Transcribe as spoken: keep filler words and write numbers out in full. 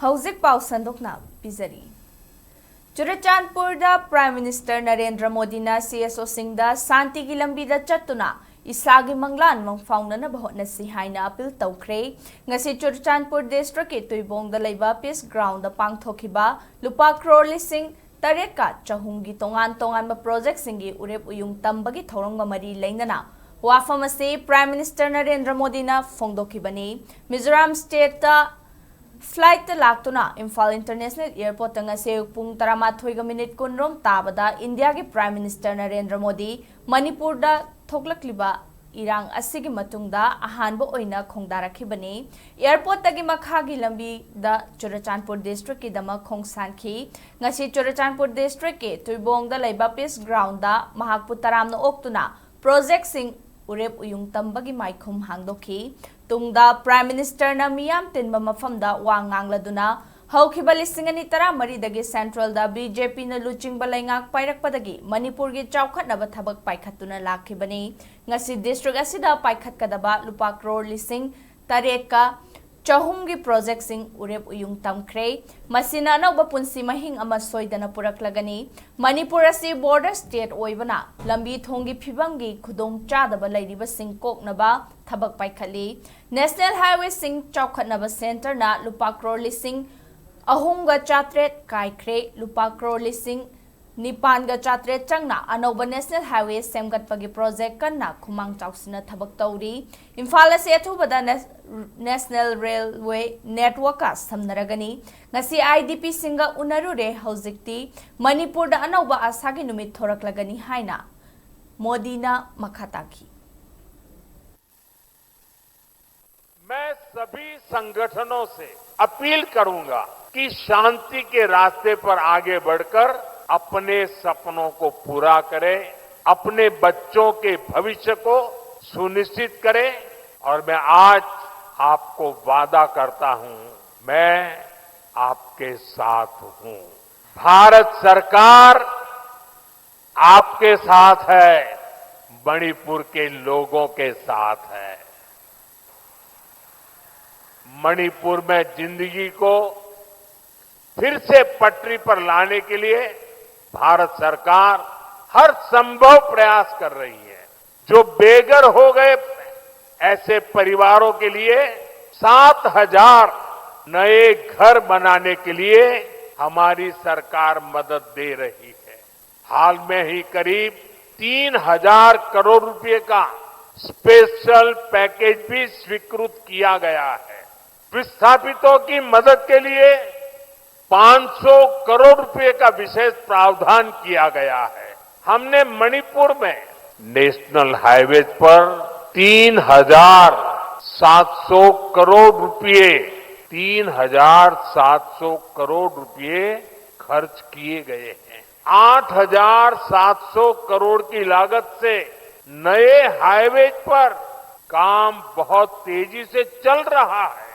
ꯍꯧꯖꯤꯛ ꯄꯥꯎ ꯁꯟꯗꯣꯛꯅ ꯄꯤꯖꯔꯤ꯫ ꯆꯨꯔꯆꯥꯟꯄꯨꯔꯗ Prime Minister ꯅꯔꯦꯟꯗ꯭ꯔ ꯃꯣꯗꯤꯅ CSOꯁꯤꯡꯗ ꯁꯥꯟꯇꯤꯒꯤ ꯂꯝꯕꯤꯗ ꯆꯠꯇꯨꯅ ꯏꯁꯥꯒꯤ ꯃꯪꯂꯥꯟ ꯃꯪꯐꯥꯎꯅꯅꯕ ꯍꯣꯠꯅꯁꯤ ꯍꯥꯏꯅ ꯑꯄꯤꯜ ꯇꯧꯈ꯭ꯔꯦ꯫ ꯉꯁꯤ ꯆꯨꯔꯆꯥꯟꯄꯨꯔ districtꯀꯤ ꯇꯨꯏꯕꯣꯡꯗ ꯂꯩꯕ Peace Groundꯗ ꯄꯥꯡꯊꯣꯛꯈꯤꯕ ꯂꯨꯄꯥ ꯀ꯭ꯔꯣꯔ ꯂꯤꯁꯤꯡ ꯇꯔꯦꯠꯀ ꯆꯍꯨꯝꯒꯤ ꯇꯣꯉꯥꯟ ꯇꯣꯉꯥꯟꯕ projectꯁꯤꯡꯒꯤ ꯎꯔꯦꯞ ꯎꯌꯨꯡ ꯇꯝꯕꯒꯤ ꯊꯧꯔꯝꯒ ꯃꯔꯤ ꯂꯩꯅꯅ ꯋꯥꯐꯝ ꯑꯁꯤ Prime Minister ꯅꯔꯦꯟꯗ꯭ꯔ ꯃꯣꯗꯤꯅ ꯐꯣꯡꯗꯣꯛꯈꯤꯕꯅꯤ꯫ ꯃꯤꯖꯣꯔꯥꯝ stateꯇ flightꯇ ꯂꯥꯛꯇꯨꯅ ꯏꯝꯐꯥꯜ International Airportꯇ ꯉꯁꯤ ꯑꯌꯨꯛ ꯄꯨꯡ ꯇꯔꯥꯃꯥꯊꯣꯏꯒ ꯃꯤꯅꯤꯠ ꯀꯨꯟꯔꯣꯝ ꯇꯥꯕꯗ ꯏꯟꯗꯤꯌꯥꯒꯤ Prime Minister ꯅꯔꯦꯟꯗ꯭ꯔ ꯃꯣꯗꯤ ꯃꯅꯤꯄꯨꯔꯗ ꯊꯣꯛꯂꯛꯂꯤꯕ ꯏꯔꯥꯡ ꯑꯁꯤꯒꯤ ꯃꯇꯨꯡꯗ ꯑꯍꯥꯟꯕ ꯑꯣꯏꯅ ꯈꯣꯡꯗꯥꯔꯛꯈꯤꯕꯅꯤ꯫ Airportꯇꯒꯤ ꯃꯈꯥꯒꯤ ꯂꯝꯕꯤꯗ ꯆꯨꯔꯆꯥꯟꯄꯨꯔ districtꯀꯤꯗꯃꯛ ꯈꯣꯡꯁꯥꯟꯈꯤ꯫ ꯉꯁꯤ ꯆꯨꯔꯆꯥꯟꯄꯨꯔ districtꯀꯤ ꯇꯨꯏꯕꯣꯡꯗ ꯂꯩꯕ Peace Groundꯗ ꯃꯍꯥꯛꯄꯨ ꯇꯔꯥꯝꯅ ꯑꯣꯛꯇꯨꯅ projectꯁꯤꯡ ꯎꯔꯦꯞ ꯎꯌꯨꯡ ꯇꯝꯕꯒꯤ ꯃꯥꯏꯈꯨꯝ ꯍꯥꯡꯗꯣꯛꯈꯤ꯫ ꯇꯨꯡꯗ Prime Ministerꯅ ꯃꯤꯌꯥꯝ ꯇꯤꯟꯕ ꯃꯐꯝꯗ ꯋꯥ ꯉꯥꯡꯂꯗꯨꯅ, ꯍꯧꯈꯤꯕ ꯂꯤꯁꯤꯡ ꯑꯅꯤ ꯇꯔꯥꯃꯔꯤꯗꯒꯤ centralꯗ BJPꯅ ꯂꯨꯆꯤꯡꯕ ꯂꯩꯉꯥꯛ ꯄꯥꯏꯔꯛꯄꯗꯒꯤ ꯃꯅꯤꯄꯨꯔꯒꯤ ꯆꯥꯎꯈꯠꯅꯕ ꯊꯕꯛ ꯄꯥꯏꯈꯠꯇꯨꯅ ꯂꯥꯛꯈꯤꯕꯅꯤ꯫ ꯉꯁꯤ district ꯑꯁꯤꯗ ꯄꯥꯏꯈꯠꯀꯗꯕ ꯂꯨꯄꯥ ꯀ꯭ꯔꯣꯔ ꯂꯤꯁꯤꯡ ꯇꯔꯦꯠꯀ ꯆꯍꯨꯝꯒꯤ projectꯁꯤꯡ ꯎꯔꯦꯞ ꯎꯌꯨꯡ ꯇꯝꯈ꯭ꯔꯦ꯫ ꯃꯁꯤꯅ ꯑꯅꯧꯕ ꯄꯨꯟꯁꯤ ꯃꯍꯤꯡ ꯑꯃ ꯁꯣꯏꯗꯅ ꯄꯨꯔꯛꯂꯒꯅꯤ꯫ ꯃꯅꯤꯄꯨꯔ ꯑꯁꯤ border state ꯑꯣꯏꯕꯅ ꯂꯝꯕꯤ ꯊꯣꯡꯒꯤ ꯐꯤꯕꯝꯒꯤ ꯈꯨꯗꯣꯡ ꯆꯥꯗꯕ ꯂꯩꯔꯤꯕꯁꯤꯡ ꯀꯣꯛꯅꯕ ꯊꯕꯛ ꯄꯥꯏꯈꯠꯂꯤ꯫ National Highwayꯁꯤꯡ ꯆꯥꯎꯈꯠꯅꯕ centreꯅ ꯂꯨꯄꯥ ꯀ꯭ꯔꯣꯔ ꯂꯤꯁꯤꯡ ꯑꯍꯨꯝꯒ ꯆꯥꯇ꯭ꯔꯦꯠ ꯀꯥꯏꯈ꯭ꯔꯦ꯫ ꯂꯨꯄꯥ ꯀ꯭ꯔꯣꯔ ꯂꯤꯁꯤꯡ ꯅꯤꯄꯥꯟꯒ ꯆꯥꯇ꯭ꯔꯦꯠ ꯆꯪꯅ ꯑꯅꯧꯕ National Highway ꯁꯦꯝꯒꯠꯄꯒꯤ project ꯀꯟꯅ ꯈꯨꯃꯥꯡ ꯆꯥꯎꯁꯤꯟꯅ ꯊꯕꯛ ꯇꯧꯔꯤ꯫ ꯏꯝꯐꯥꯜ ꯑꯁꯤ ꯑꯊꯨꯕꯗ ꯅꯦꯁ-, National Railway networkꯀ ꯁꯝꯅꯔꯒꯅꯤ꯫ ꯉꯁꯤ IDPꯁꯤꯡꯒ ꯎꯅꯔꯨꯔꯦ꯫ ꯍꯧꯖꯤꯛꯇꯤ ꯃꯅꯤꯄꯨꯔꯗ ꯑꯅꯧꯕ ꯑꯁꯥꯒꯤ ꯅꯨꯃꯤꯠ ꯊꯣꯔꯛꯂꯒꯅꯤ ꯍꯥꯏꯅ ꯃꯣꯗꯤꯅ ꯃꯈꯥ ꯇꯥꯈꯤ꯫ मैं सभी संगठनों से अपील करूंगा कि शांति के रास्ते पर आगे बढ़कर अपने सपनों को पूरा करें, अपने बच्चों के भविष्य को सुनिश्चित करें। और मैं आज आपको वादा करता हूं, मैं आपके साथ हूं। भारत सरकार आपके साथ है, मणिपुर के लोगों के साथ है। मणिपुर में जिंदगी को फिर से पटरी पर लाने के लिए भारत सरकार हर संभव प्रयास कर रही है। जो बेघर हो गए, ऐसे परिवारों के लिए सात हज़ार नए घर बनाने के लिए हमारी सरकार मदद दे रही है। हाल में ही करीब तीन हज़ार करोड़ रुपए का स्पेशल पैकेज भी स्वीकृत किया गया है। विस्थापितों की मदद के लिए पाँच सौ करोड़ रुपए का विशेष प्रावधान किया गया है। हमने मणिपुर में नेशनल हाईवेज पर तीन हज़ार सात सौ करोड़ रुपए, तीन हज़ार सात सौ करोड़ रुपए खर्च किए गए हैं। आठ हज़ार सात सौ करोड़ की लागत से नए हाईवेज पर काम बहुत तेजी से चल रहा है।